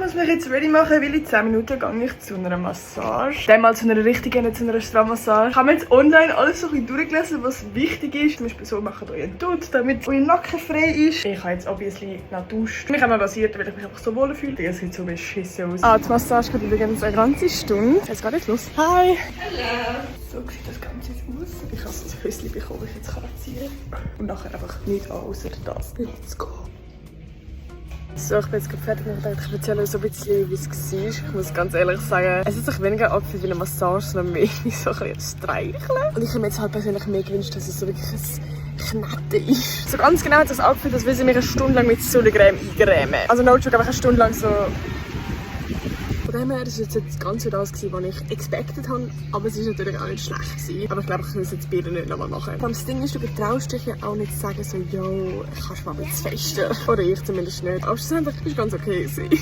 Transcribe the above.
muss mich jetzt ready machen, weil in 10 Minuten gehe ich zu einer Massage. Dann mal zu einer richtigen, nicht zu einer Strandmassage. Ich habe jetzt online alles so ein bisschen durchgelesen, was wichtig ist. Zum Beispiel so, macht euch einen Dutt, damit euer Nacken frei ist. Ich habe jetzt obviously noch geduscht. Mich haben wir basiert, weil ich mich einfach so wohl fühle. Das sieht so beschissen aus. Die Massage geht übrigens eine ganze Stunde. Jetzt geht es los. Hi! Hallo! So sieht das Ganze aus. Ich habe so ein Höschen bekommen, das ich jetzt ziehen kann. Und nachher einfach nicht außer das. Let's go! So, ich bin jetzt fertig und ich erzähle euch so ein bisschen, wie es war. Ich muss ganz ehrlich sagen, es ist sich weniger angefühlt wie eine Massage, sondern mehr wie so ein Streicheln. Und ich habe mir jetzt halt persönlich mehr gewünscht, dass es so wirklich ein Kneten ist. So ganz genau hat es angefühlt, als würde sie mich eine Stunde lang mit Sonnencreme eingrämen. Also no joke, einfach eine Stunde lang so... Von dem her war es jetzt ganz so das, was ich expected habe, aber es war natürlich auch nicht schlecht gewesen. Aber ich glaube, ich muss jetzt beide nicht nochmal machen. Das Ding ist, du getraust dich ja auch nicht zu sagen, so, yo, kannst du mal ein bisschen festen. Oder ich zumindest nicht. Aber schlussendlich war es ganz okay gewesen.